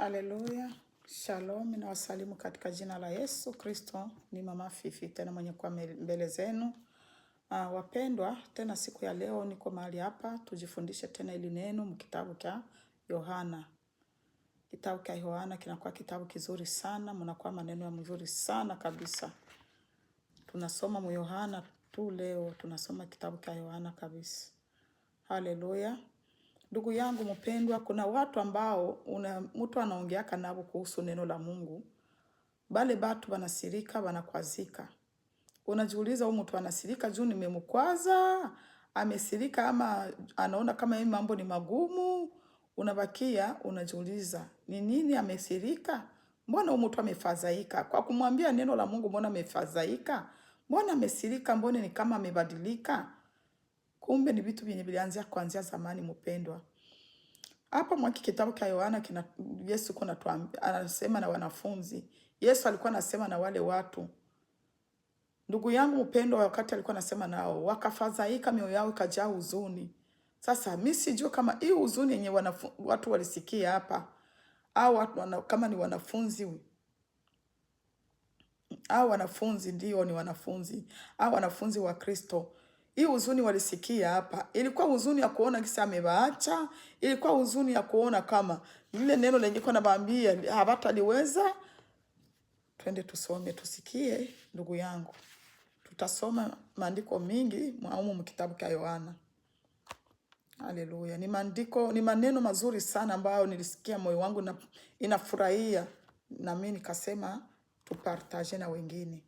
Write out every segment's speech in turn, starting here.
Haleluya. Shalom, na wasalimu katika jina la Yesu Kristo. Ni Mama Fifi tena mwenye kuwa mbele zenu. Wapendwa, tena siku ya leo niko mahali hapa tujifundishe tena ili neno mkitabu cha Yohana. Kitabu cha Yohana kinakuwa kitabu kizuri sana, mnakuwa maneno ya mzuri sana kabisa. Tunasoma mu Yohana tu leo, tunasoma kitabu cha Yohana kabisa. Haleluya. Ndugu yangu mpendwa, kuna watu ambao mtu anaongeaka nabo kuhusu neno la Mungu, bale batu banasirika, banakwazika. Unajiuliza, huyu mtu anasirika juu nimemkwaza, amesirika ama anaona kama hii mambo ni magumu? Unabakia unajiuliza ni nini amesirika? Mbona huyu mtu amefadhaika? Kwa kumwambia neno la Mungu, mbona amefadhaika? Mbona amesirika? Mbona ni kama amebadilika? Kumbe ni vitu vyenye vilianzia kuanzia zamani, mpendwa. Hapa mwaki kitabu cha Yohana kina Yesu kuna tuambia, anasema na wanafunzi. Yesu alikuwa anasema na wale watu. Ndugu yangu mpendwa, wakati alikuwa anasema nao, wakafadhaika, mioyo yao ikajaa huzuni. Sasa mimi sijui kama hii huzuni yenye watu walisikia hapa au watu kama ni wanafunzi au wanafunzi ndio ni wanafunzi au wanafunzi wa Kristo. Hii huzuni walisikia hapa ilikuwa huzuni ya kuona kisa amewaacha, ilikuwa huzuni ya kuona kama lile neno lenye kwa nabaambia habataliweza. Twende tusome tusikie, ndugu yangu. Tutasoma maandiko mingi mwaumu mkitabu cha Yohana. Haleluya! Ni maandiko, ni maneno mazuri sana ambayo nilisikia moyo wangu na inafurahia, na mimi nikasema tupartage na wengine.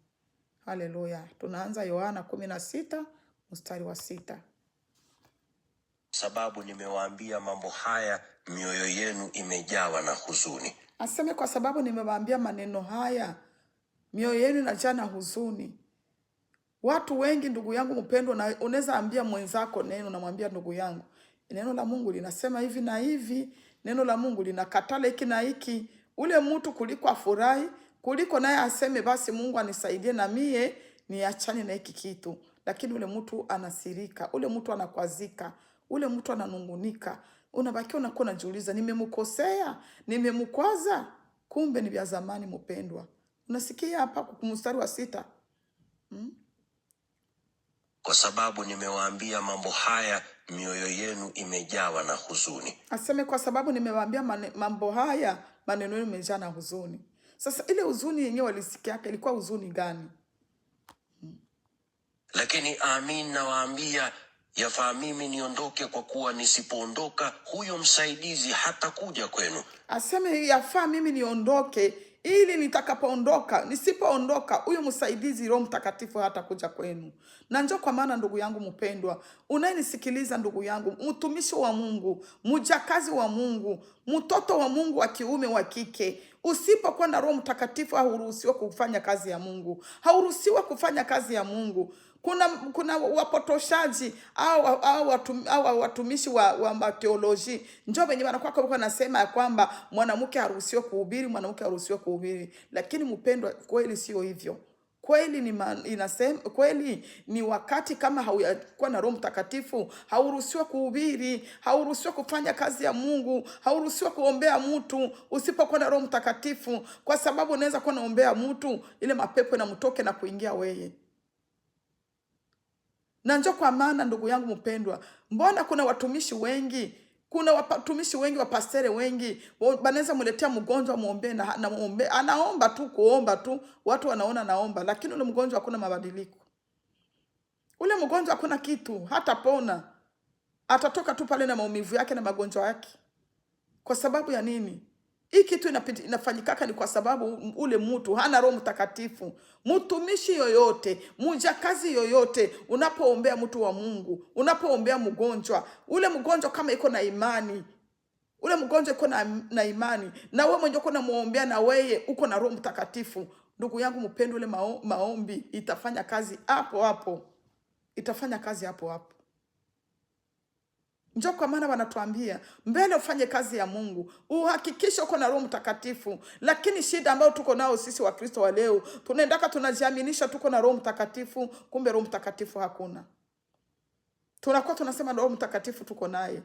Haleluya! Tunaanza Yohana 16 mstari wa 6. Sababu nimewaambia mambo haya, mioyo yenu imejawa na huzuni. Aseme kwa sababu nimewaambia maneno haya, mioyo yenu inajaa na huzuni. Watu wengi, ndugu yangu mpendwa, na unaweza ambia mwenzako neno, namwambia ndugu yangu, neno la Mungu linasema hivi na hivi, neno la Mungu linakatala hiki na hiki. Ule mtu kuliko afurahi, kuliko naye aseme basi Mungu anisaidie na mie niachane na hiki kitu, lakini ule mtu anasirika, ule mtu anakwazika, ule mtu ananungunika. Unabaki unakuwa unajiuliza, nimemkosea, nimemkwaza? Kumbe ni vya zamani, mpendwa. Unasikia hapa mstari wa 6. Kwa sababu nimewaambia mambo haya, mioyo yenu imejawa na huzuni. Aseme kwa sababu nimewaambia mambo haya, maneno yenu imejaa na huzuni. Sasa ile huzuni yenyewe walisikia ilikuwa huzuni gani? Lakini amin nawaambia, yafaa mimi niondoke, kwa kuwa nisipoondoka huyo msaidizi hatakuja kwenu. Aseme yafaa mimi niondoke, ili nitakapoondoka, nisipoondoka huyo msaidizi Roho Mtakatifu hatakuja kwenu. Na njoo kwa maana ndugu yangu mpendwa, unayenisikiliza ndugu yangu, mtumishi wa Mungu, mjakazi wa Mungu, mtoto wa Mungu wa kiume wa kike, usipokuwa na Roho Mtakatifu hauruhusiwi kufanya kazi ya Mungu, hauruhusiwi kufanya kazi ya Mungu. Kuna wapotoshaji au watumishi wa teoloji njoo wenye wanakuwa kwa wanasema ya kwamba mwanamke haruhusiwi kuhubiri, mwanamke haruhusiwi kuhubiri. Lakini mpendwa, kweli sio hivyo. Kweli ni inasema, kweli ni wakati kama hauyakuwa na Roho Mtakatifu hauruhusiwi kuhubiri, hauruhusiwi kufanya kazi ya Mungu, hauruhusiwi kuombea mtu usipokuwa na Roho Mtakatifu, kwa sababu unaweza kuwa naombea mtu ile mapepo inamtoke na kuingia weye. Na njoo kwa maana ndugu yangu mpendwa, mbona kuna watumishi wengi, kuna watumishi wengi, wapastere wengi, wanaweza mletea mgonjwa muombe na muombe, anaomba tu kuomba tu, watu wanaona naomba, lakini ule mgonjwa hakuna mabadiliko. Ule mgonjwa hakuna kitu, hatapona. Atatoka tu pale na maumivu yake na magonjwa yake. Kwa sababu ya nini? Hii kitu inafanyikaka ni kwa sababu ule mtu hana Roho Mtakatifu. Mtumishi yoyote, mjakazi yoyote, unapoombea mtu wa Mungu, unapoombea mgonjwa, ule mgonjwa kama iko na imani, ule mgonjwa iko na imani, na wewe mwenyewe uko namuombea, na wewe uko na Roho Mtakatifu, ndugu yangu mpendwa, ule maombi itafanya kazi hapo hapo, itafanya kazi hapo hapo. Njoo kwa maana wanatuambia mbele ufanye kazi ya Mungu, uhakikishe uko na Roho Mtakatifu. Lakini shida ambayo tuko nao sisi Wakristo wa leo, tunaendaka tunajiaminisha tuko na Roho Mtakatifu, kumbe Roho Mtakatifu hakuna. Tunakuwa tunasema Roho Mtakatifu tuko naye.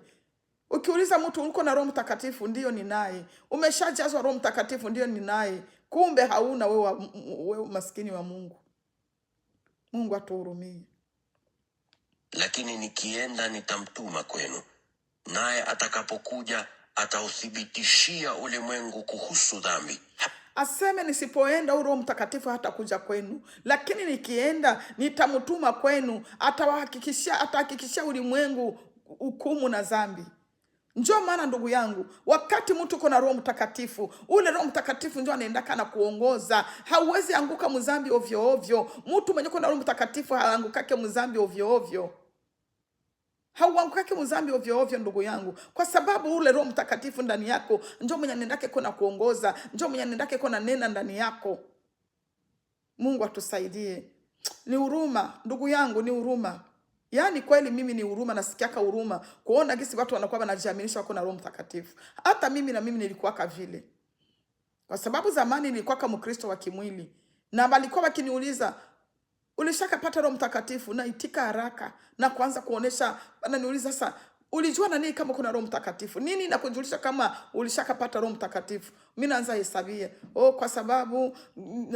Ukiuliza mtu, uko na Roho Mtakatifu? Ndiyo, ninaye. Umeshajazwa Roho Mtakatifu? Ndiyo, ninaye. Kumbe hauna wewe, wewe maskini wa Mungu. Mungu atuhurumie. Lakini nikienda nitamtuma kwenu, naye atakapokuja atauthibitishia ulimwengu kuhusu dhambi. Aseme nisipoenda huyu Roho Mtakatifu hatakuja kwenu, lakini nikienda nitamtuma kwenu, atawahakikishia, atahakikishia ulimwengu hukumu na dhambi. Njo maana ndugu yangu, wakati mtu uko na Roho Mtakatifu, ule Roho Mtakatifu ndio anaendaka na kuongoza. Hauwezi anguka mzambi ovyo ovyo. Mtu mwenye uko na Roho Mtakatifu haangukake mzambi ovyo ovyo, hauangukake mzambi ovyo ovyo, ndugu yangu, kwa sababu ule Roho Mtakatifu ndani yako njo mwenye anaendake kona kuongoza, njo mwenye anaendake kona nena ndani yako. Mungu atusaidie. Ni huruma ndugu yangu, ni huruma. Yaani kweli mimi ni huruma, nasikiaka huruma kuona gisi watu wanakuwa wanajiaminisha wako na Roho Mtakatifu. Hata mimi na mimi nilikuwaka vile, kwa sababu zamani nilikuwaka Mkristo wa kimwili, na walikuwa wakiniuliza, ulishakapata Roho Mtakatifu? Naitika haraka na kuanza kuonesha. Ananiuliza sasa, ulijua na nini kama kuna Roho Mtakatifu? Nini nakujulisha kama ulishakapata Roho Mtakatifu? Mi naanza hesabia, oh, kwa sababu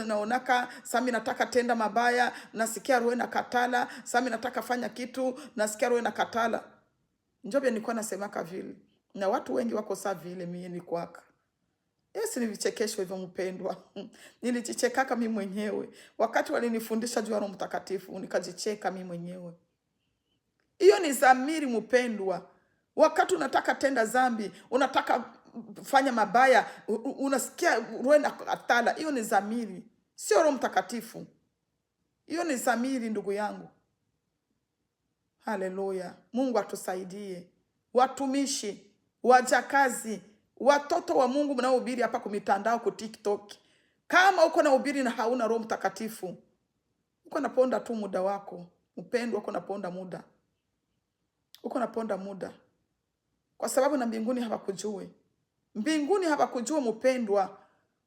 naonaka sami nataka tenda mabaya, nasikia roho na katala, sami nataka fanya kitu, nasikia roho na katala. Njobye nilikuwa nasemaka vile, na watu wengi wako saa vile, mie nilikuwaka. Yes, ni vichekesho hivyo mpendwa. Nilijichekaka mi mwenyewe wakati walinifundisha juu ya Roho Mtakatifu, nikajicheka mi mwenyewe. Hiyo ni dhamiri mpendwa. Wakati unataka tenda zambi, unataka fanya mabaya, unasikia roho inakatala, hiyo ni dhamiri, sio Roho Mtakatifu. Hiyo ni dhamiri ndugu yangu. Haleluya! Mungu atusaidie, watumishi, wajakazi, watoto wa Mungu mnaohubiri hapa kwa mitandao, ku TikTok. Kama uko na ubiri na hauna Roho Mtakatifu, uko naponda tu muda wako mpendwa, uko naponda muda, uko naponda muda, kwa sababu na mbinguni hawakujui, mbinguni hawakujua mpendwa.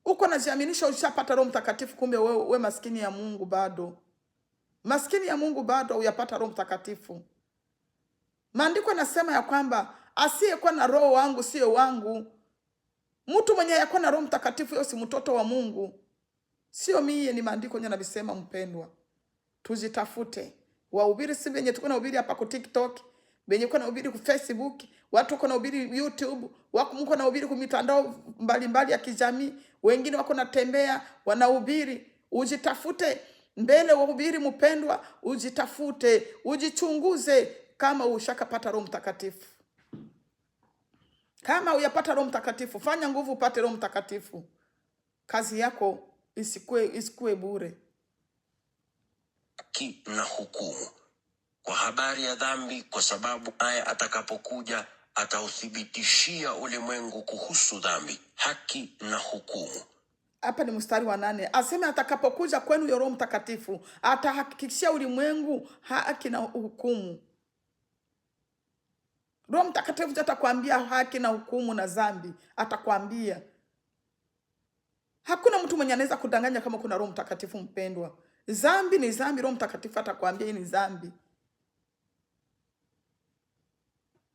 Uko najiaminisha ushapata Roho Mtakatifu, kumbe we maskini ya Mungu bado, maskini ya Mungu bado huyapata Roho Mtakatifu. Maandiko yanasema ya kwamba asiyekuwa na roho wangu sio wangu. Mtu mwenye yakuwa na Roho Mtakatifu huyo si mtoto wa Mungu, sio mie, ni maandiko yenyewe nabisema. Mpendwa, tujitafute. Wahubiri si venye tuko nahubiri hapa ku TikTok, venye uko nahubiri ku Facebook, watu wako nahubiri YouTube, wako mko nahubiri ku mitandao mbalimbali ya kijamii, wengine wako natembea wanahubiri. Ujitafute mbele wahubiri, mpendwa, ujitafute, ujichunguze kama ushakapata Roho Mtakatifu. Kama uyapata Roho Mtakatifu, fanya nguvu upate Roho Mtakatifu, kazi yako isikue bure. Haki na hukumu. Kwa habari ya dhambi, kwa sababu naye atakapokuja atauthibitishia ulimwengu kuhusu dhambi, haki na hukumu. Hapa ni mstari wa 8, aseme atakapokuja kwenu yo Roho Mtakatifu atahakikishia ulimwengu haki na hukumu. Roho Mtakatifu atakwambia haki na hukumu na dhambi, atakwambia. Hakuna mtu mwenye anaweza kudanganya kama kuna Roho Mtakatifu mpendwa. Dhambi ni dhambi, Roho Mtakatifu atakwambia hii ni dhambi.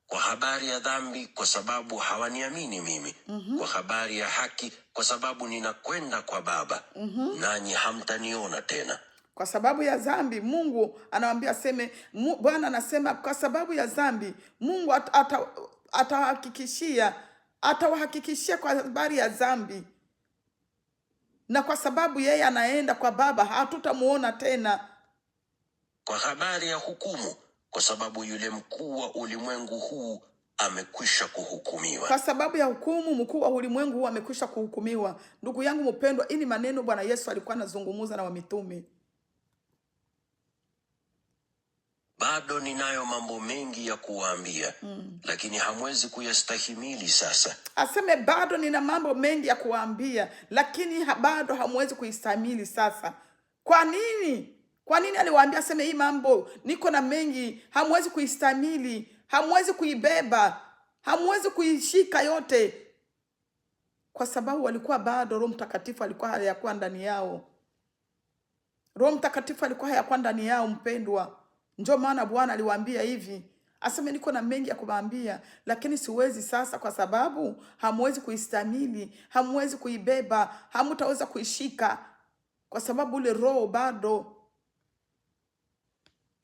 Kwa habari ya dhambi, kwa sababu hawaniamini mimi. Kwa habari ya haki, kwa sababu ninakwenda kwa Baba, nanyi hamtaniona tena. Kwa sababu ya dhambi Mungu anawambia aseme, Bwana anasema kwa sababu ya dhambi Mungu atawahakikishia kwa habari ya dhambi, na kwa sababu yeye anaenda kwa Baba hatutamuona tena. Kwa habari ya hukumu, kwa sababu yule mkuu wa ulimwengu huu amekwisha kuhukumiwa. Kwa sababu ya hukumu, mkuu wa ulimwengu huu amekwisha kuhukumiwa. Ndugu yangu mpendwa, hii ni maneno Bwana Yesu alikuwa anazungumza na wamitume. Bado ninayo mambo mengi ya kuwaambia, lakini hamwezi kuyastahimili sasa. Aseme bado nina mambo mengi ya kuwaambia, lakini bado hamwezi kuistahimili sasa. Kwa nini? Kwa nini aliwaambia aseme hii mambo niko na mengi, hamwezi kuistahimili, hamwezi kuibeba, hamwezi kuishika yote? Kwa sababu walikuwa bado Roho Mtakatifu alikuwa hayakuwa ndani yao. Roho Mtakatifu alikuwa hayakuwa ndani yao, mpendwa. Ndio maana Bwana aliwaambia hivi, Aseme niko na mengi ya kuwaambia, lakini siwezi sasa, kwa sababu hamwezi kuistamili, hamwezi kuibeba, hamutaweza kuishika, kwa sababu ule roho bado.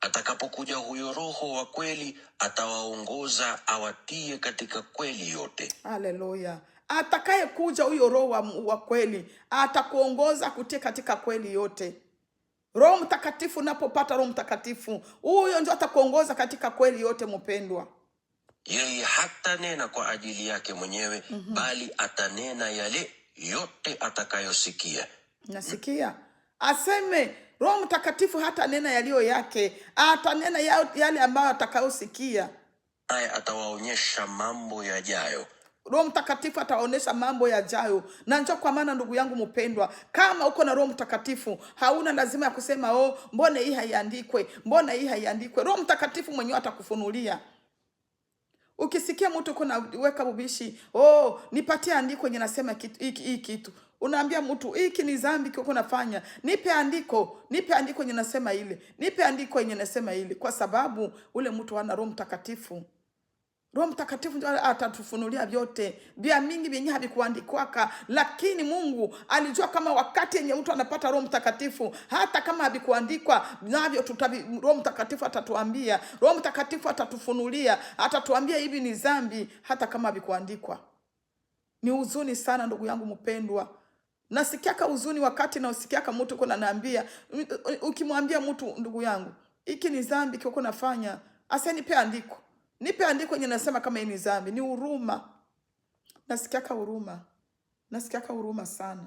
Atakapokuja huyo Roho wa kweli, atawaongoza awatie katika kweli yote. Haleluya! Atakaye kuja huyo roho wa kweli atakuongoza kutie katika kweli yote. Roho Mtakatifu, unapopata Roho Mtakatifu, huyo ndio atakuongoza katika kweli yote, mpendwa. Yeye hatanena kwa ajili yake mwenyewe, bali atanena yale yote atakayosikia. Nasikia aseme Roho Mtakatifu hata nena yaliyo yake, atanena yale ambayo atakayosikia. Naye atawaonyesha mambo yajayo. Roho Mtakatifu atawaonyesha mambo yajayo. Na njoo kwa maana, ndugu yangu mpendwa, kama uko na Roho Mtakatifu hauna lazima ya kusema oh, mbona hii haiandikwe, mbona hii haiandikwe. Roho Mtakatifu mwenyewe atakufunulia. Ukisikia mtu uko naweka ubishi, oh, nipatie andiko yenye nasema kitu hiki hiki kitu. Unaambia mtu hiki ni dhambi kiko nafanya. Nipe andiko, nipe andiko yenye nasema ile. Nipe andiko yenye nasema ile, kwa sababu ule mtu hana Roho Mtakatifu. Roho Mtakatifu ndio atatufunulia vyote vya mingi vyenye havikuandikwaka, lakini Mungu alijua kama wakati yenye mtu anapata Roho Mtakatifu, hata kama havikuandikwa navyo Roho Mtakatifu atatuambia, Roho Mtakatifu atatufunulia, atatuambia hivi ni dhambi, hata kama havikuandikwa. Ni huzuni sana ndugu yangu mpendwa. Nasikiaka huzuni wakati nausikiaka mtu uko nanaambia, ukimwambia mtu ndugu yangu, hiki ni dhambi kioko nafanya, asa nipe andiko. Nipe andiko yenye nasema kama hii ni dhambi. Ni huruma. Nasikiaka huruma. Nasikiaka huruma sana.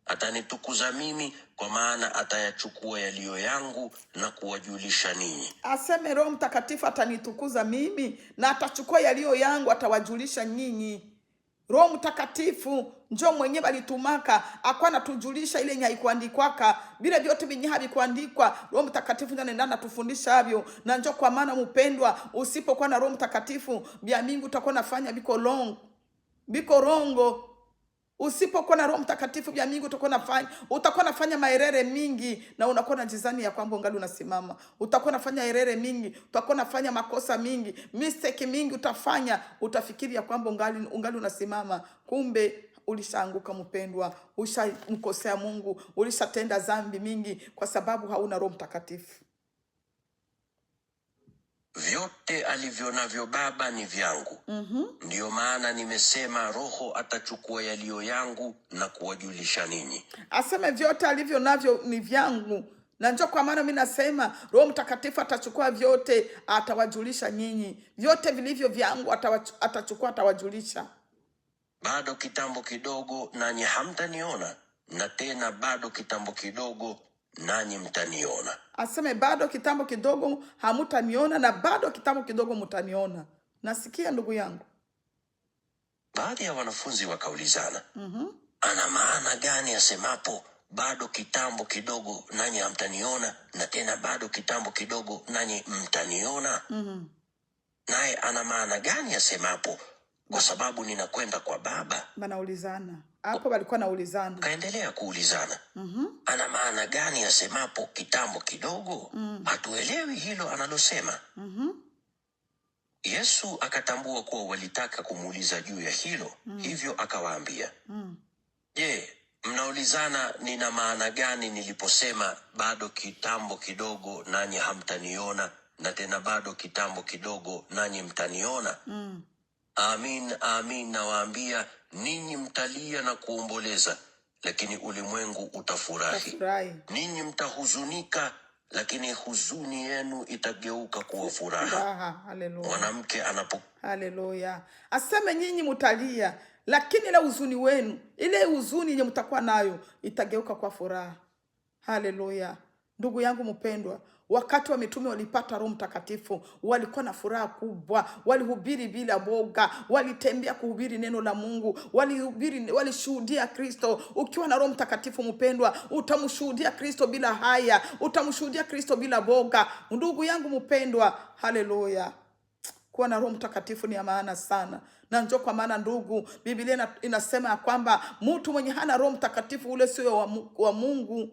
Atanitukuza mimi, kwa maana atayachukua yaliyo yangu na kuwajulisha ninyi. Aseme Roho Mtakatifu atanitukuza mimi na atachukua yaliyo yangu atawajulisha nyinyi. Roho Mtakatifu njo mwenyewe alitumaka akwa anatujulisha ile yenye haikuandikwaka, vile vyote vyenye havikuandikwa Roho Mtakatifu ndio anaenda anatufundisha havyo. Na njo kwa maana mpendwa, usipokuwa na Roho Mtakatifu vya mingi utakuwa nafanya biko long, biko rongo. Usipokuwa na Roho Mtakatifu vya mingi utakuwa nafanya maerere mingi, na unakuwa na jizani ya kwamba ungali unasimama. Utakuwa nafanya erere mingi, utakuwa nafanya makosa mingi, mistake mingi utafanya, utafikiri ya kwamba ungali unasimama, kumbe ulishaanguka mpendwa, ushamkosea Mungu, ulishatenda dhambi mingi kwa sababu hauna Roho Mtakatifu. Vyote alivyo navyo Baba ni vyangu. Ndiyo maana nimesema Roho atachukua yaliyo yangu na kuwajulisha ninyi. Aseme vyote alivyo navyo ni vyangu, na njo kwa maana mimi nasema Roho Mtakatifu atachukua vyote, atawajulisha nyinyi. Vyote vilivyo vyangu atachukua, atawajulisha. Bado kitambo kidogo nanyi hamtaniona, na tena bado kitambo kidogo nanyi mtaniona. Aseme bado kitambo kidogo hamutaniona, na bado kitambo kidogo mutaniona. Nasikia ndugu yangu. Baadhi ya wanafunzi wakaulizana, ana maana gani asemapo bado kitambo kidogo nanyi hamtaniona, na tena bado kitambo kidogo nanyi mtaniona? Naye ana maana gani asemapo kwa sababu ninakwenda kwa Baba? Wanaulizana hapo, walikuwa naulizana. Kaendelea kuulizana, ana maana gani asemapo kitambo kidogo? Hatuelewi hilo analosema. Yesu akatambua kuwa walitaka kumuuliza juu ya hilo, hivyo akawaambia, je, mnaulizana nina maana gani niliposema bado kitambo kidogo nanyi hamtaniona, na tena bado kitambo kidogo nanyi mtaniona? Amin, amin nawaambia ninyi mtalia na kuomboleza, lakini ulimwengu utafurahi. Utafurahi. Ninyi mtahuzunika, lakini huzuni yenu itageuka kuwa furaha. Furaha. Haleluya. Mwanamke anapo Haleluya. Aseme nyinyi mtalia, lakini ile huzuni wenu, ile huzuni yenye mtakuwa nayo itageuka kwa furaha. Haleluya. Ndugu yangu mpendwa, wakati wa mitume walipata Roho Mtakatifu, walikuwa na furaha kubwa, walihubiri bila boga, walitembea kuhubiri neno la Mungu, walihubiri, walishuhudia Kristo. Ukiwa na Roho Mtakatifu mpendwa, utamshuhudia Kristo bila haya, utamshuhudia Kristo bila boga. Ndugu yangu mpendwa, haleluya. Kuwa na Roho Mtakatifu ni ya maana sana. Na njoo kwa maana ndugu, Biblia inasema ya kwamba mtu mwenye hana Roho Mtakatifu ule sio wa Mungu.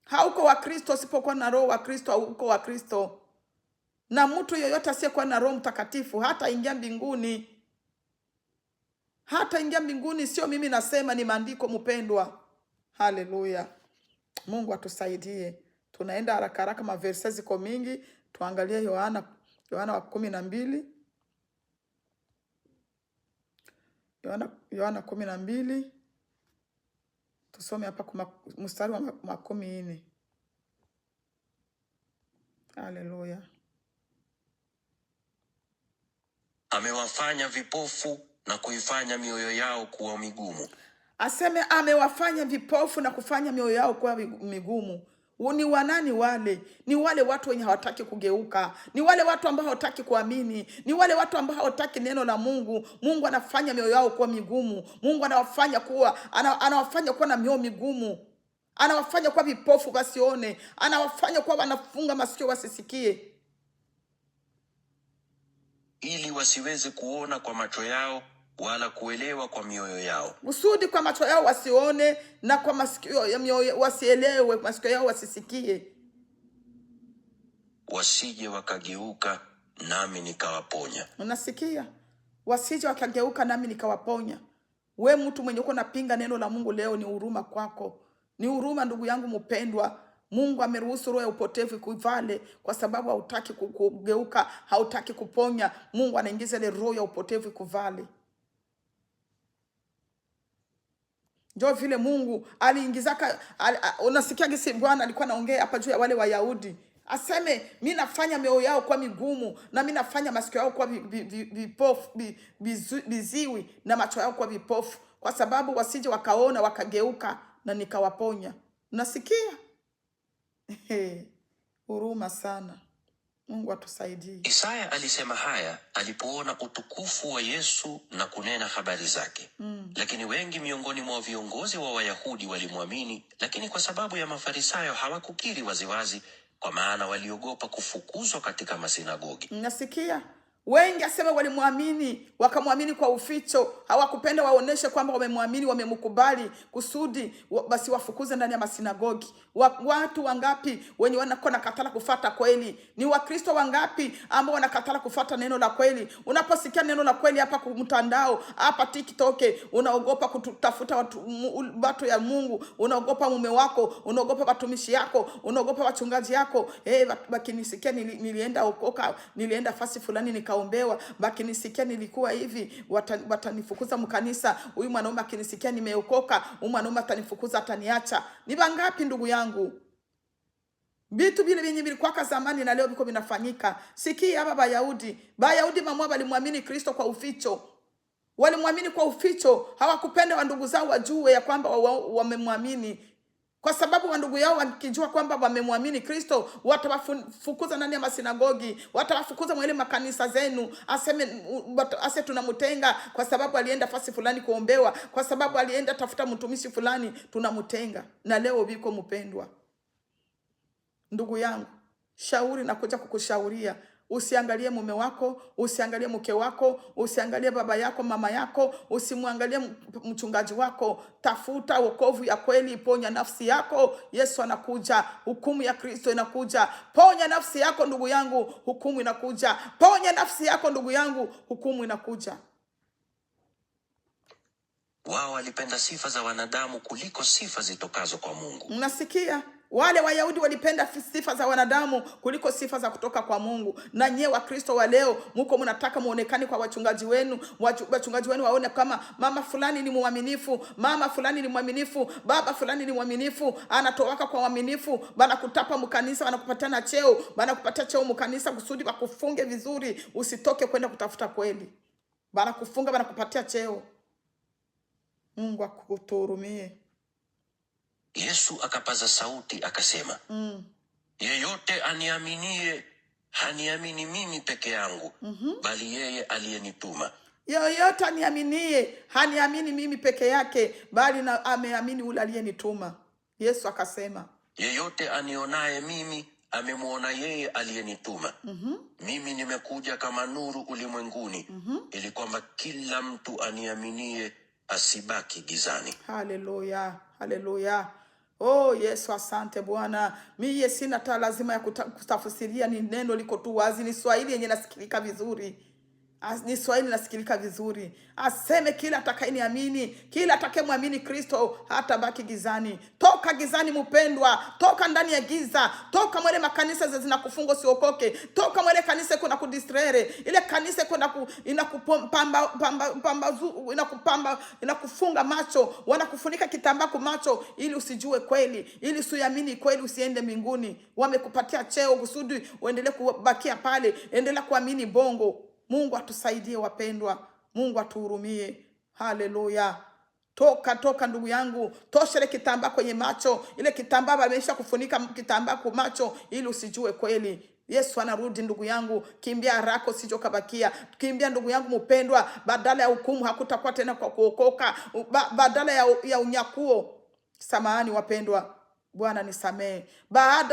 Hauko wa Kristo usipokuwa na Roho wa Kristo, hauko wa Kristo. Na mtu yoyote asiyekuwa na Roho Mtakatifu hataingia mbinguni, hataingia mbinguni. Sio mimi nasema, ni maandiko mpendwa. Haleluya, Mungu atusaidie. Tunaenda haraka haraka, maverse ziko mingi. Tuangalie Yohana wa 12, Yohana 12, tusome hapa kuma mstari wa 40. Haleluya. Amewafanya vipofu na kuifanya mioyo yao kuwa migumu. Aseme amewafanya vipofu na kufanya mioyo yao kuwa migumu. Ni wanani wale? Ni wale watu wenye hawataki kugeuka, ni wale watu ambao hawataki kuamini, ni wale watu ambao hawataki neno la Mungu. Mungu anafanya mioyo yao kuwa migumu. Mungu anawafanya kuwa na mioyo migumu, anawafanya kuwa vipofu wasione, anawafanya kuwa wanafunga masikio wasisikie, ili wasiweze kuona kwa macho yao wala kuelewa kwa mioyo yao, kusudi kwa macho yao wasione na kwa masikio ya mioyo wasielewe, masikio yao wasisikie, wasije wakageuka nami nikawaponya. Unasikia? Wasije wakageuka nami nikawaponya. We mtu mwenye uko napinga neno la Mungu leo, ni huruma kwako, ni huruma ndugu yangu mpendwa. Mungu ameruhusu roho ya upotevu ikuvale kwa sababu hautaki kugeuka, hautaki kuponya. Mungu anaingiza ile roho ya upotevu ikuvale. Ndio vile Mungu aliingizaka unasikia gisi Bwana alikuwa anaongea hapa juu ya wale Wayahudi, aseme mi nafanya mioyo yao kuwa migumu na mi nafanya masikio yao kuwa vipofu, viziwi na macho yao kuwa vipofu, kwa sababu wasije wakaona wakageuka na nikawaponya. Unasikia? Huruma sana. Mungu atusaidie. Isaya alisema haya alipoona utukufu wa Yesu na kunena habari zake. Lakini wengi miongoni mwa viongozi wa Wayahudi walimwamini, lakini kwa sababu ya Mafarisayo hawakukiri waziwazi, kwa maana waliogopa kufukuzwa katika masinagogi. Nasikia wengi asema walimwamini, wakamwamini kwa uficho, hawakupenda waoneshe kwamba wamemwamini, wamemkubali, kusudi basi wafukuze ndani ya masinagogi. Watu wangapi wenye wanakuwa nakatala kufata kweli? Ni Wakristo wangapi ambao wanakatala kufata neno la kweli? Unaposikia neno la kweli hapa mtandao, hapa TikTok, unaogopa kutafuta watu ya Mungu, unaogopa mume wako, unaogopa watumishi yako, unaogopa wachungaji yako. Hey, wakinisikia nilienda okoka, nilienda fasi fulani nikaombewa, wakinisikia nilikuwa hivi, watanifukuza mkanisa. Huyu mwanaume akinisikia nimeokoka, huyu mwanaume atanifukuza, ataniacha. Ni wangapi ndugu yangu? Vitu vile vyenye vilikuwa zamani na leo viko vinafanyika. Sikia hapa Bayahudi. Bayahudi mamwa walimwamini Kristo kwa uficho. Walimwamini kwa uficho, hawakupenda wandugu zao wajue ya kwamba wamemwamini. Kwa sababu wandugu yao wakijua kwamba wamemwamini Kristo, watawafukuza ndani ya masinagogi, watawafukuza mwele makanisa zenu, aseme ase tunamtenga kwa sababu alienda fasi fulani kuombewa, kwa sababu alienda tafuta mtumishi fulani, tunamtenga. Na leo viko mpendwa. Ndugu yangu, shauri na kuja kukushauria, usiangalie mume wako, usiangalie mke wako, usiangalie baba yako, mama yako, usimwangalie mchungaji wako. Tafuta wokovu ya kweli, ponya nafsi yako. Yesu anakuja, hukumu ya Kristo inakuja. Ponya nafsi yako ndugu yangu, hukumu inakuja. Ponya nafsi yako ndugu yangu, hukumu inakuja. Wao walipenda sifa za wanadamu kuliko sifa zitokazo kwa Mungu. Mnasikia? Wale Wayahudi walipenda sifa za wanadamu kuliko sifa za kutoka kwa Mungu. Na nyie Wakristo wa leo muko mnataka muonekane kwa wachungaji wenu, wachungaji wenu waone kama mama fulani ni mwaminifu, mama fulani ni mwaminifu, baba fulani ni mwaminifu, anatowaka kwa uaminifu, banakutapa mkanisa, wanakupatana cheo, banakupatia cheo mkanisa kusudi wakufunge vizuri, usitoke kwenda kutafuta kweli. Banakufunga, banakupatia cheo. Mungu akutuhurumie. Yesu akapaza sauti akasema, yeyote aniaminie haniamini mimi peke yangu, bali yeye aliyenituma. Yeyote aniaminie haniamini mimi peke yake, bali na ameamini ule aliyenituma. Yesu akasema, yeyote anionaye mimi amemwona yeye aliyenituma. Mimi nimekuja kama nuru ulimwenguni, ili kwamba kila mtu aniaminie asibaki gizani. Haleluya, haleluya. Oh Yesu, asante Bwana. Miye sina ta lazima ya kutafsiria, ni neno liko tu wazi, ni Swahili yenye nasikilika vizuri. Ni Swahili nasikilika vizuri. Aseme kila atakayeniamini, kila atakayemwamini Kristo hatabaki gizani. Toka gizani mpendwa, toka ndani ya giza, toka mwele makanisa zinakufunga usiokoke, toka mwele kanisa iko na kudistraire, ile kanisa iko na inakupamba pamba pamba inakupamba inakufunga macho, wanakufunika kitambaa kwa macho ili usijue kweli, ili usiamini kweli, usiende mbinguni. Wamekupatia cheo kusudi uendelee kubakia pale, endelea kuamini bongo. Mungu atusaidie wapendwa, Mungu atuhurumie. Haleluya. Toka toka, ndugu yangu, tosha ile kitambaa kwenye macho. Ile kitambaa wameisha kufunika kitambaa kwa macho ili usijue kweli. Yesu anarudi ndugu yangu, kimbia haraka usije ukabakia. Kimbia ndugu yangu mpendwa, badala ya hukumu hakutakuwa tena kwa kuokoka, badala ya unyakuo. Samahani wapendwa, Bwana nisamehe.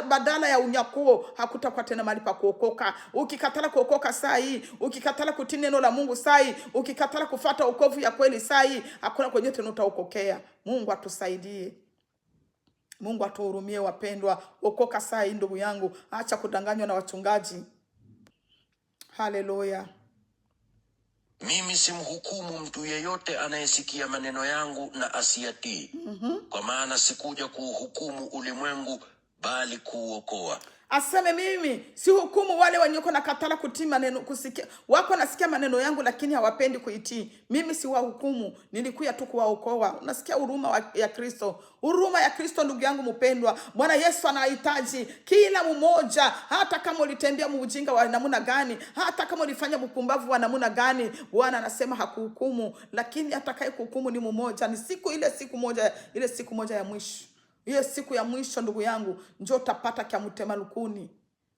Badala ya unyakuo hakutakuwa tena mahali pa kuokoka. Ukikatala kuokoka saa hii, ukikatala kutii neno la Mungu saa hii, ukikatala kufuata wokovu ya kweli saa hii, hakuna kwenye tena utaokokea. Mungu atusaidie. Mungu atuhurumie wapendwa. Okoka saa hii ndugu yangu, acha kudanganywa na wachungaji. Haleluya. Mimi simhukumu mtu yeyote anayesikia maneno yangu na asiyatii. Kwa maana sikuja kuuhukumu ulimwengu, bali kuuokoa. Aseme mimi si hukumu wale wenye na katala kutii maneno, kusikia wako nasikia maneno yangu lakini hawapendi kuitii. Mimi si wahukumu, nilikuja tu kuwaokoa. Unasikia huruma ya Kristo, huruma ya Kristo ndugu yangu mpendwa. Bwana Yesu anahitaji kila mmoja, hata kama ulitembea muujinga wa namna gani, hata kama ulifanya upumbavu wa namna gani, Bwana anasema hakuhukumu, lakini atakaye kuhukumu ni mmoja, ni siku ile, siku moja, ile siku moja ya mwisho. Hiyo siku ya mwisho ndugu yangu, njo utapata kya mtema lukuni,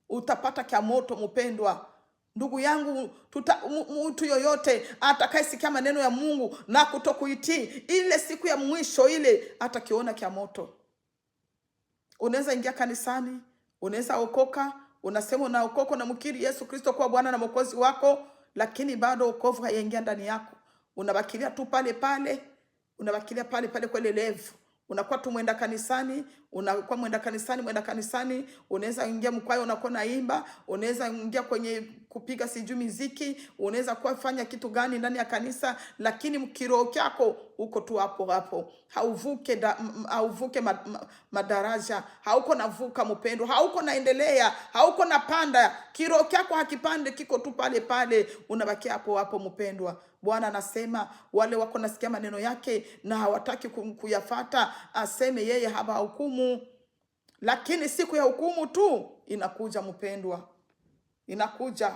utapata kya moto mpendwa. Ndugu yangu, mtu yoyote atakayesikia maneno ya Mungu na kutokuitii, ile siku ya mwisho ile atakiona kya moto. Unaweza ingia kanisani, unaweza okoka, unasema unaokoka na mkiri Yesu Kristo kuwa Bwana na Mwokozi wako, lakini bado wokovu haiingia ndani yako. Unabakilia tu pale pale, unabakilia pale pale kwa ile levu. Unakuwa tu mwenda kanisani, unakuwa mwenda kanisani, mwenda kanisani, unaweza ingia mkwaya unakuwa naimba, unaweza ingia kwenye kupiga sijui miziki, unaweza kuwa fanya kitu gani ndani ya kanisa, lakini kiroho chako uko tu hapo hapo, hauvuke hauvuke madaraja, hauko navuka mpendo, hauko naendelea, hauko napanda, kiroho chako hakipande, kiko tu pale pale, unabaki hapo hapo mpendwa. Bwana anasema wale wako nasikia maneno yake na hawataki kuyafata, aseme yeye hawahukumu, lakini siku ya hukumu tu inakuja mpendwa, inakuja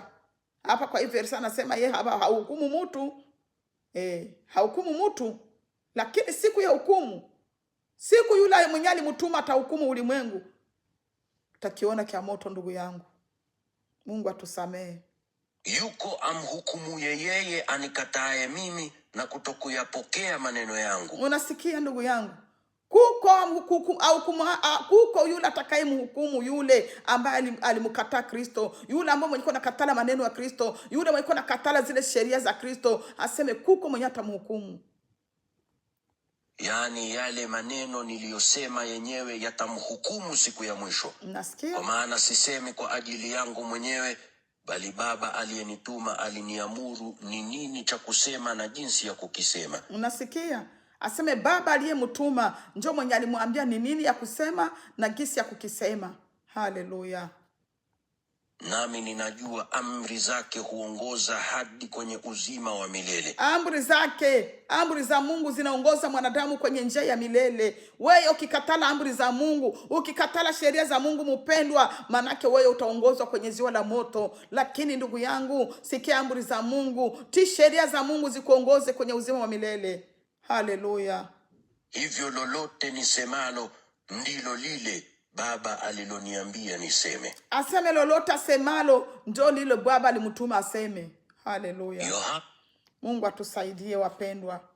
hapa. Kwa hivyo anasema yeye hahukumu mtu, hahukumu mtu, lakini siku ya hukumu, siku yule mwenye alimtuma atahukumu ulimwengu, utakiona kia moto ndugu yangu. Mungu atusamehe. Yuko amhukumuye yeye anikataye mimi na kutokuyapokea maneno yangu. Unasikia ndugu yangu, kuko kuko yule atakayemhukumu yule ambaye alimkataa Kristo, yule ambaye mwenye nakatala maneno ya Kristo, yule mwenye nakatala zile sheria za Kristo, aseme kuko mwenye atamhukumu. Yaani yale maneno niliyosema yenyewe yatamhukumu siku ya mwisho. Nasikia? Kwa maana sisemi kwa ajili yangu mwenyewe, bali Baba aliyenituma aliniamuru ni nini cha kusema na jinsi ya kukisema. Unasikia? Aseme Baba aliyemtuma njo mwenye alimwambia ni nini ya kusema na jinsi ya kukisema. Haleluya. Nami ninajua amri zake huongoza hadi kwenye uzima wa milele. Amri zake, amri za Mungu zinaongoza mwanadamu kwenye njia ya milele. Wewe ukikatala amri za Mungu, ukikatala sheria za Mungu mpendwa, manake wewe utaongozwa kwenye ziwa la moto. Lakini ndugu yangu, sikia amri za Mungu, ti sheria za Mungu zikuongoze kwenye uzima wa milele. Haleluya. Hivyo lolote nisemalo ndilo lile Baba aliloniambia niseme. Aseme lolote asemalo ndio lilo Baba alimtuma aseme. Haleluya. Mungu atusaidie wapendwa.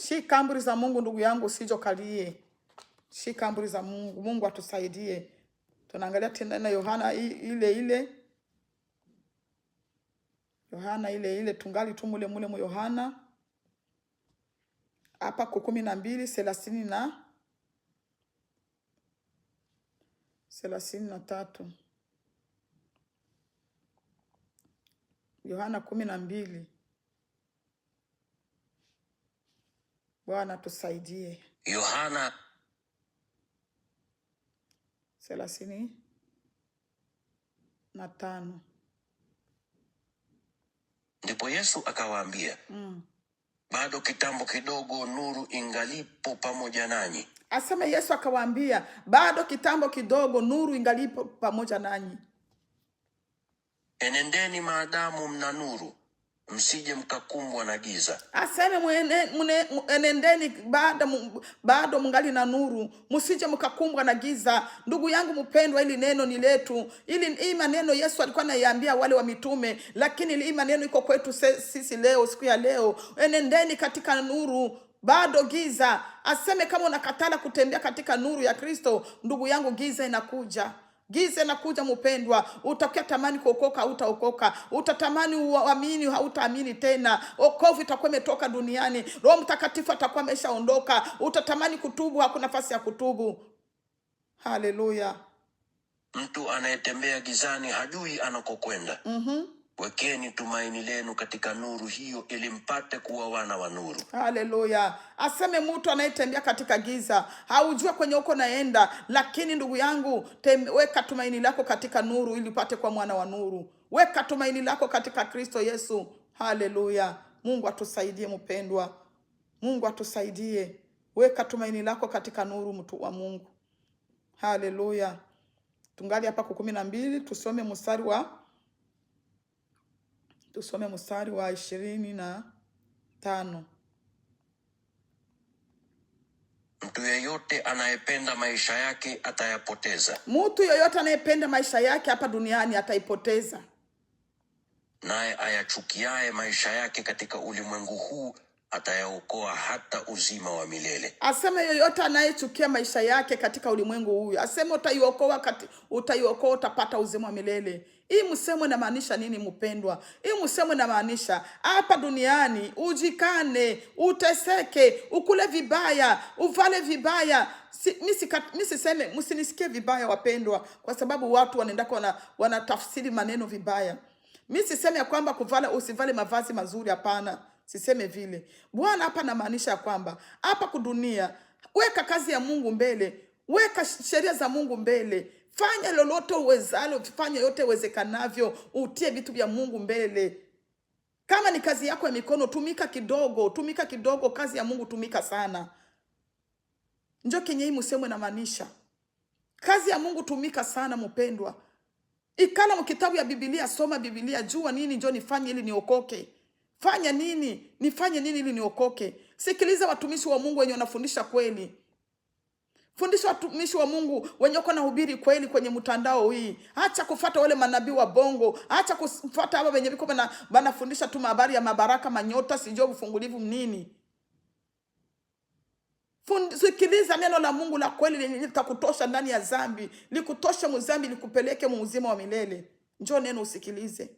Shika amri za Mungu ndugu yangu, usijokalie. Shika amri za Mungu. Mungu atusaidie. Tunaangalia tena na Yohana ile ile. Yohana ile ile, tungali tu mule mule mu Yohana hapa kwa 12:34 33. Yohana 12. Bwana tusaidie. Yohana 35. Ndipo Yesu akawaambia, bado kitambo kidogo nuru ingalipo pamoja nanyi. Asema Yesu akawaambia, bado kitambo kidogo nuru ingalipo pamoja nanyi. Enendeni maadamu mna nuru, msije mkakumbwa na giza. Aseme enendeni bado mungali na nuru, msije mkakumbwa na giza. Ndugu yangu mpendwa, ili neno ni letu. Ili hii maneno Yesu alikuwa anaiambia wale wa mitume, lakini hii maneno iko kwetu sisi leo, siku ya leo. Enendeni katika nuru, bado giza. Aseme kama unakatala kutembea katika nuru ya Kristo, ndugu yangu, giza inakuja. Giza inakuja mpendwa, utakuwa tamani kuokoka, hautaokoka. Utatamani uamini, hautaamini tena. Wokovu itakuwa imetoka duniani, Roho Mtakatifu atakuwa ameshaondoka. Utatamani kutubu, hakuna nafasi ya kutubu. Haleluya! Mtu anayetembea gizani hajui anakokwenda. Wekeni tumaini lenu katika nuru hiyo, ili mpate kuwa wana wa nuru. Haleluya! Aseme mtu anayetembea katika giza haujua kwenye uko naenda, lakini ndugu yangu, weka tumaini lako katika nuru ili upate kuwa mwana wa nuru. Weka tumaini lako katika Kristo Yesu. Haleluya! Mungu atusaidie mpendwa, Mungu atusaidie. Weka tumaini lako katika nuru, mtu wa Mungu. Haleluya! Tungali hapa kwa 12, tusome mstari wa 25. Mtu yeyote anayependa maisha yake atayapoteza. Mtu yeyote anayependa maisha yake hapa duniani ataipoteza, naye ayachukiaye maisha yake katika ulimwengu huu atayaokoa hata uzima wa milele. Aseme yoyote anayechukia maisha yake katika ulimwengu huu, aseme utaiokoa, utaiokoa, utapata uzima wa milele. Hii msemo inamaanisha nini mpendwa? Hii msemo inamaanisha hapa duniani ujikane, uteseke, ukule vibaya, uvale vibaya. Mi siseme, msinisikie vibaya wapendwa, kwa sababu watu wanaenda wanatafsiri maneno vibaya. Mi siseme ya kwamba kuvala usivale mavazi mazuri, hapana. Siseme vile. Bwana hapa anamaanisha kwamba hapa kudunia, weka kazi ya Mungu mbele, weka sheria za Mungu mbele, fanya lolote uwezalo, fanya yote uwezekanavyo, utie vitu vya Mungu mbele. Kama ni kazi yako ya mikono, tumika kidogo, tumika kidogo, kazi ya Mungu tumika sana. Njo kenye hii msemo inamaanisha. Kazi ya Mungu tumika sana mpendwa. Ikala mkitabu ya Biblia, soma Biblia, jua nini njo nifanye ili niokoke. Fanya nini? Nifanye nini ili niokoke? Sikiliza watumishi wa Mungu wenye wanafundisha kweli. Fundisha watumishi wa Mungu wenye wako nahubiri kweli kwenye mtandao hii. Acha kufuata wale manabii wa bongo, acha kufuata hapa wenye biko banafundisha tu habari ya mabaraka, manyota, sijui ufungulivu nini. Sikiliza neno la Mungu la kweli lenye litakutosha ndani ya dhambi, likutoshe muzambi, likupeleke muuzima wa milele. Njoo neno usikilize.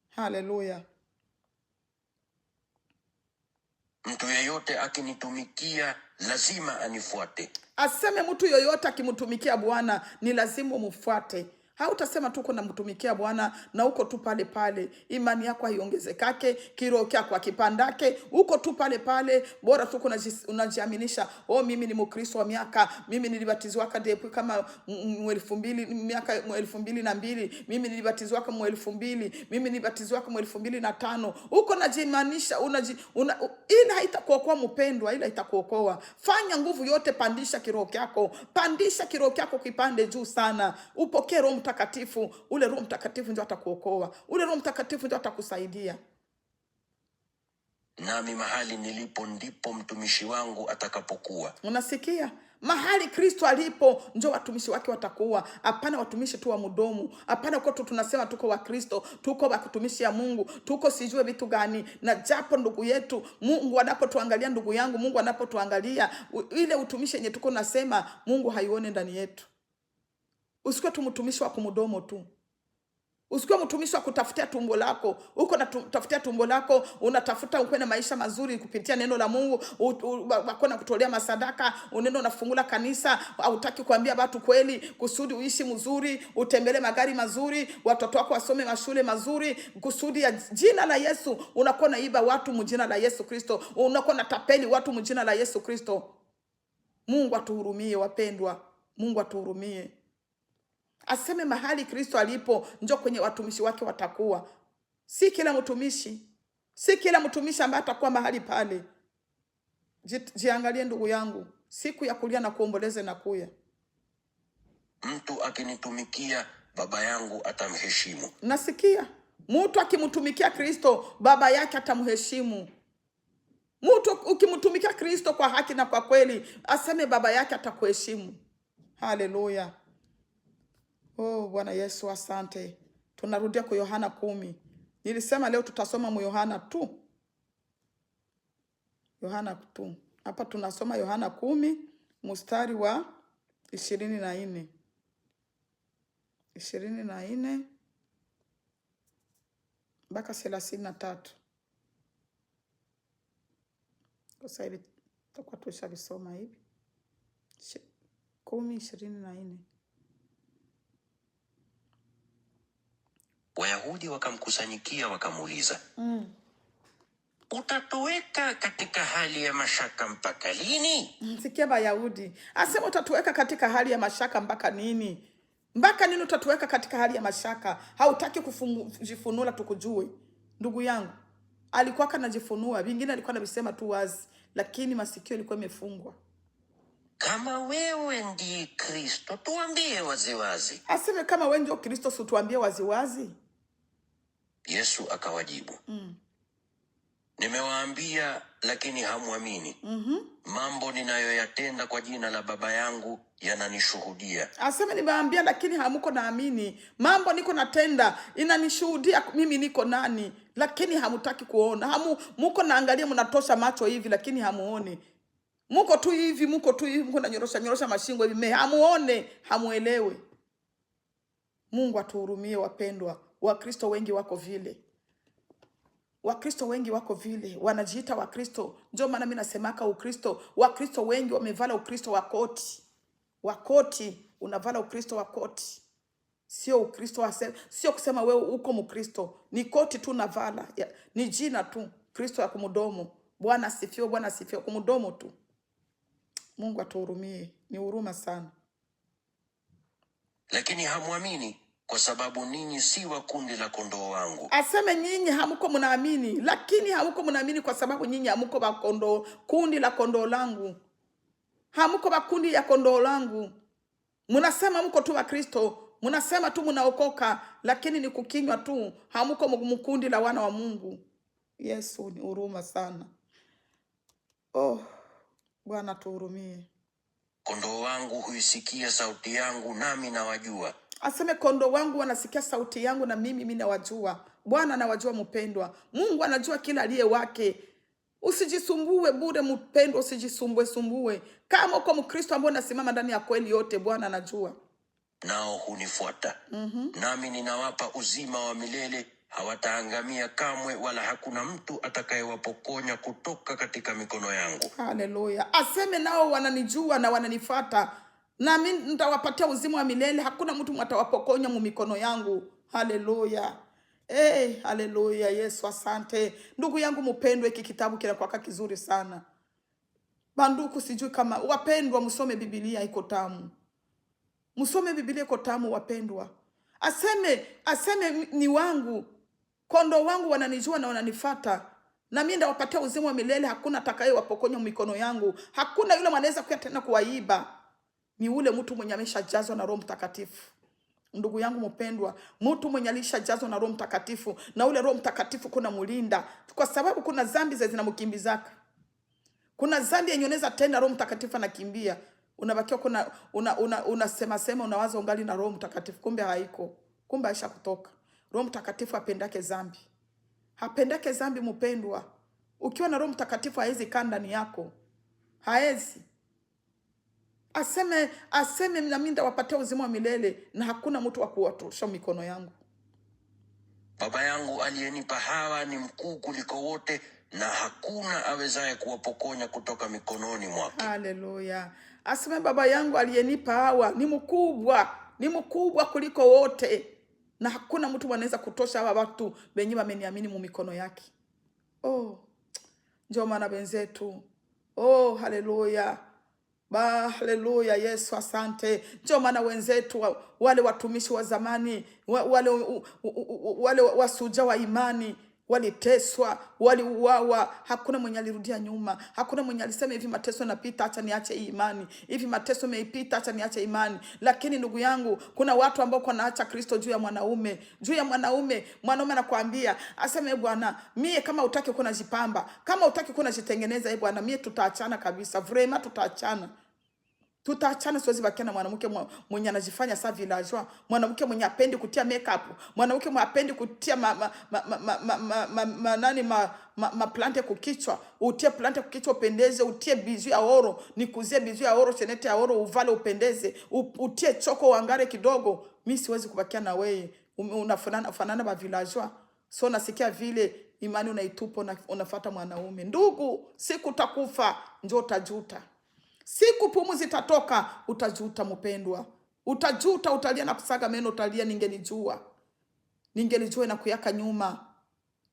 Haleluya. Mtu yeyote akinitumikia lazima anifuate. Aseme mtu yoyote akimtumikia Bwana ni lazima umfuate. Hautasema tu uko namtumikia Bwana na uko tu pale pale, imani yako haiongezekake, kiroho kyako hakipandake, uko tu pale pale. Bora tu unajiaminisha, oh, mimi ni Mkristo wa miaka, mimi nilibatizwa depu kama 2000, miaka 2002, mimi nilibatizwa kama 2000, mimi nilibatizwa kama 2005. Uko unajimanisha, ila haitakuokoa mpendwa, ila itakuokoa. Fanya nguvu yote, pandisha kiroho kyako, pandisha kiroho kyako kipande juu sana, upokee Roho Mtakatifu. Ule Roho Mtakatifu ndio atakuokoa, ule Roho Mtakatifu ndio atakusaidia. Nami mahali nilipo ndipo mtumishi wangu atakapokuwa. Unasikia? Mahali Kristo alipo njo watumishi wake watakuwa. Hapana watumishi tu wa mdomo. Hapana kwa tu tunasema tuko wa Kristo, tuko wa kutumishi ya Mungu, tuko sijue vitu gani. Na japo ndugu yetu Mungu anapotuangalia, ndugu yangu, Mungu anapotuangalia, ile utumishi yenye tuko nasema Mungu haione ndani yetu. Usikuwe tu mtumishi wa kumdomo tu. Usikuwe mtumishi wa kutafutia tumbo lako. Uko na tafutia tumbo lako, unatafuta ukuwe na maisha mazuri kupitia neno la Mungu, wako na kutolea masadaka, unaenda unafungula kanisa, hautaki kuambia watu kweli kusudi uishi mzuri, utembele magari mazuri, watoto wako wasome mashule mazuri, kusudi ya jina la Yesu. Unakuwa naiba watu mjina la Yesu Kristo, unakuwa na tapeli watu mjina la Yesu Kristo. Mungu atuhurumie wapendwa, Mungu atuhurumie. Aseme mahali Kristo alipo njo kwenye watumishi wake watakuwa. Si kila mtumishi, si kila mtumishi ambaye atakuwa mahali pale. Jiangalie ndugu yangu, siku ya kulia na kuomboleza na kuya. Mtu akinitumikia, Baba yangu atamheshimu. Nasikia mtu akimtumikia Kristo baba yake atamheshimu. Mtu ukimtumikia Kristo kwa haki na kwa kweli, aseme baba yake atakuheshimu. Haleluya. Oh, Bwana Yesu asante. Tunarudia kwa Yohana 10. Nilisema leo tutasoma mu Yohana tu. Yohana tu. Hapa tunasoma Yohana 10 mstari wa 24. 24 mpaka 33. Kwa sasa hivi tutakuwa tushavisoma hivi. 10:24. Wayahudi wakamkusanyikia wakamuuliza, utatuweka katika hali ya mashaka mpaka lini? Sikia Wayahudi asema utatuweka katika hali ya mashaka mpaka nini? Mpaka nini utatuweka katika hali ya mashaka? Hautaki kujifunula tukujue. Ndugu yangu alikuwa kanajifunua, vingine alikuwa anavisema tu wazi, lakini masikio ilikuwa imefungwa. Kama wewe ndiye Kristo, tuambie waziwazi. Aseme kama wewe ndio Kristo, si tuambie waziwazi. Yesu akawajibu, nimewaambia lakini hamwamini. Mambo ninayoyatenda kwa jina la Baba yangu yananishuhudia. Aseme nimewaambia lakini hamuko naamini. Mambo niko natenda inanishuhudia mimi niko nani, lakini hamutaki kuona. Muko naangalia, mnatosha macho hivi lakini hamuoni. Muko tu hivi, muko tu hivi, muko nanyorosha nyorosha mashingo hivi, hamuone, hamuelewe. Mungu atuhurumie wapendwa. Wakristo wengi wako vile. Wakristo wengi wako vile, wanajiita Wakristo. Ndio maana mimi nasemaka Ukristo, Wakristo wengi wamevala Ukristo wa koti. Wa koti, unavala Ukristo wa koti. Sio Ukristo wa sio kusema wewe uko Mkristo, ni koti tu unavala, ni jina tu Kristo ya kumudomo. Bwana asifiwe, Bwana asifiwe, kumudomo tu. Mungu atuhurumie, ni huruma sana. Lakini hamwamini kwa sababu ninyi si wa kundi la kondoo wangu. Aseme nyinyi hamko mnaamini, lakini hamko mnaamini kwa sababu nyinyi hamko wa kondoo, kundi la kondoo langu. Hamko wa kundi ya kondoo langu. Mnasema mko tu wa Kristo, mnasema tu mnaokoka, lakini ni kukinywa tu, hamko mkundi la wana wa Mungu. Yesu ni huruma sana. Oh, Bwana tuhurumie. Kondoo wangu huisikia sauti yangu nami nawajua. Aseme kondoo wangu wanasikia sauti yangu na mimi nawajua. Bwana anawajua mpendwa. Mungu anajua kila aliye wake. Usijisumbue bure mpendwa, usijisumbue sumbue. Kama uko Mkristo ambaye unasimama ndani ya kweli yote, Bwana anajua. Nao hunifuata. Nami ninawapa uzima wa milele, hawataangamia kamwe, wala hakuna mtu atakayewapokonya kutoka katika mikono yangu. Haleluya. Aseme nao wananijua na wananifuata, nami nitawapatia uzima wa milele, hakuna mtu atawapokonya mu mikono yangu. Haleluya. Haleluya. Yesu asante. Ndugu yangu mpendwa, hiki kitabu kinakuwa kizuri sana. Banduku, sijui kama wapendwa, msome Biblia iko tamu. Msome Biblia iko tamu wapendwa. Aseme ni wangu, kondoo wangu wananijua na wananifuata, na mimi nitawapatia uzima wa milele, hakuna atakayewapokonya mikono yangu. Hakuna yule mwanaweza kuja tena kuwaiba. Ni ule mtu mwenye ameshajazwa na Roho Mtakatifu. Ndugu yangu mpendwa, mtu mwenye alishajazwa na Roho Mtakatifu, na ule Roho Mtakatifu kuna mulinda, kwa sababu kuna dhambi za zinamkimbizaka. Kuna dhambi yenye unaweza tenda, Roho Mtakatifu anakimbia. Unabakiwa kuna una sema sema, unawaza ungali na Roho Mtakatifu, kumbe haiko. Kumbe aisha kutoka. Roho Mtakatifu apendake dhambi. Hapendake dhambi mpendwa. Ukiwa na Roho Mtakatifu haezi kaa ndani yako. Haezi. Aseme na mimi nitawapatia uzima wa milele na hakuna mtu wa kuwatosha mikono yangu. Baba yangu aliyenipa hawa ni mkuu kuliko wote, na hakuna awezaye kuwapokonya kutoka mikononi mwake. Haleluya. Aseme baba yangu aliyenipa hawa ni mkubwa, ni mkubwa kuliko wote, na hakuna mtu anaweza kutosha hawa watu benye wameniamini mu mikono yake. Oh, ndio maana benzetu. Oh, haleluya. Ba, haleluya Yesu, asante. Ndio maana wenzetu wale watumishi wa zamani wale wasuja wa imani waliteswa, waliuawa, hakuna mwenye alirudia nyuma, hakuna mwenye alisema hivi mateso napita, acha niache hii imani, hivi mateso meipita, acha niache imani. Lakini ndugu yangu, kuna watu ambao wanaacha Kristo juu ya mwanaume, juu ya mwanaume. Mwanaume anakuambia aseme, bwana, mie kama utaki kuwa najipamba, kama utaki kuwa najitengeneza, bwana, mie tutaachana kabisa, vrema tutaachana tutaachana. Siwezi bakia na mwanamke mwenye anajifanya sa villageois, mwanamke mwenye apendi kutia makeup, mwanamke mwenye apendi kutia ma, ma, ma, ma, ma, ma, ma, ma, ma, nani ma plante kukichwa. Utie plante kukichwa upendeze, utie bizu ya oro, nikuzie bizu ya oro, chenete ya oro, uvale upendeze, utie choko uangare kidogo. Mi siwezi kubakia na wewe, unafanana fanana ba villageois. So nasikia vile imani unaitupa, unafuata mwanaume. Ndugu, siku utakufa njo utajuta. Siku pumu zitatoka, utajuta mpendwa, utajuta, utalia na kusaga meno, utalia, ningelijua, ningelijua na kuyaka nyuma,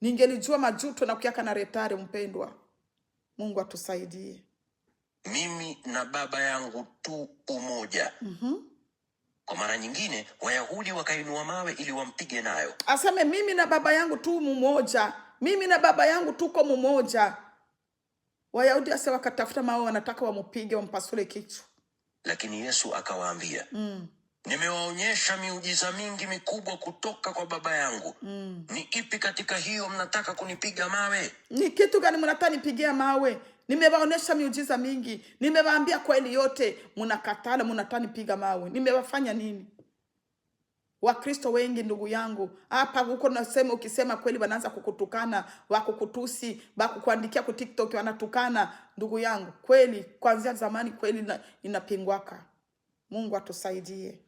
ningelijua majuto na kuyaka na retare. Mpendwa, Mungu atusaidie. Mimi na Baba yangu tu umoja. Kwa mara nyingine Wayahudi wakainua mawe ili wampige nayo. Aseme mimi na baba yangu tu mumoja, mimi na baba yangu tuko mumoja. Wayahudi ase wakatafuta mawe, wanataka wamupige, wampasule kichwa. Lakini Yesu akawaambia, nimewaonyesha miujiza mingi mikubwa kutoka kwa Baba yangu. Ni ipi katika hiyo mnataka kunipiga mawe? Ni kitu gani mnataka nipigia mawe? Nimewaonyesha miujiza mingi, nimewaambia kweli yote, mnakatala, mnataka nipiga mawe. Nimewafanya nini? Wakristo wengi ndugu yangu, hapa huko nasema, ukisema kweli wanaanza kukutukana, wakukutusi, wakukuandikia ku TikTok wanatukana. Ndugu yangu, kweli kuanzia zamani kweli inapingwaka. Mungu atusaidie.